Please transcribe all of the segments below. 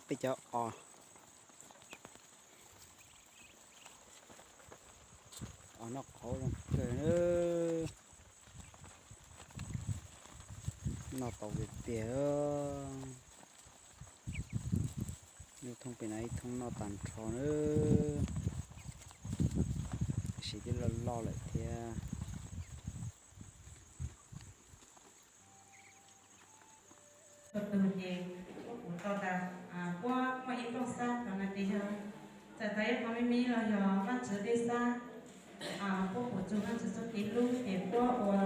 Peb cov os, os noj qhauv zoo kawg na. Noj tau tiag tiag. Lub thoob pem no ib thoob noj tag nrho na. Tab sis twb loj loj lawm thiab. Tus tus ces puab kuv tau tas, puab muaj ib nplooj xab qhov no ces yog txawm tau ib qho me me los yog Vajtswv dej xab, puab kuv txug Vajtswv txuj kev hlub ces puab ua.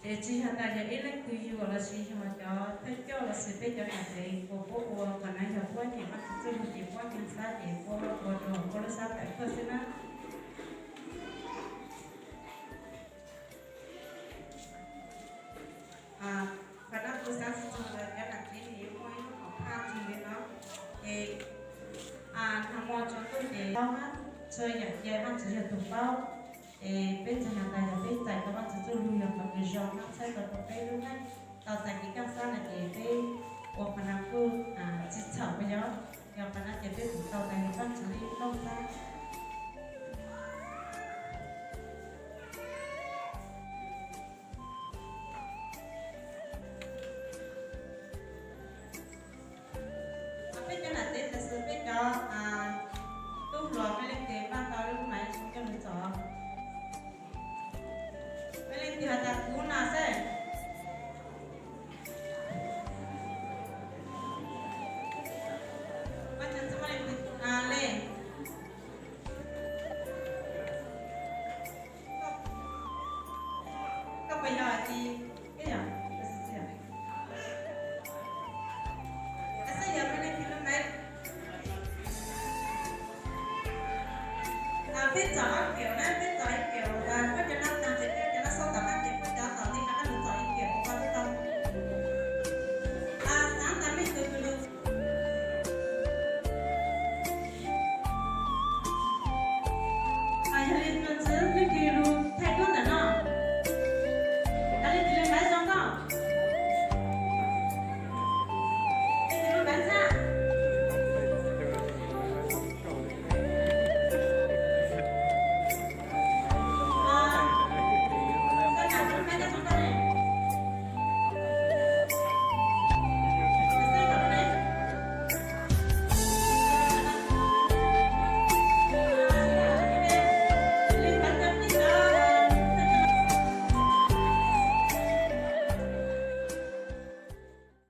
Ces tsis yog tas yog ib leej twg yuam lossis yog cov thawj coj lossis peb cov niam tsev uas puab ua, qhov no yog puab nyiam Vajtswv txuj lug ces puab nyiam xab ces puab ua rau puab lub xab tawm tuaj xwb na. Qhov no kuv xav txog cov nam tsev nws yuav muaj ib lub qhov phaj txog li no, ces nag hmo tsaus ntuj ces paub hab, txhua yam ces Vajtswv yog tus paub. Es peb txhua yam tas yog peb txais tau Vajtswv txuj lug yog qhov kws zoo no txhawb tau rau peb lub neej tau txais kev kaj sab no ces peb ua qhov no kuj tsis txhaum puas yog? Yog qhov no ces peb kuj tau tas yog Vajtswv ib nplooj xab. Peb cov nam tsev tas xwb peb cov tub hluas mej leej twg npaj tau lub maiv zoo coj lug txov. Mej leej twg has tas kuv no xwb. Koj tsis muaj leej twg le. Koj puas yog tsis? Koj yog? Koj xav yog mej leej twg lub maiv? Peb txov ob kiaum na, peb txov ib kiaum, koj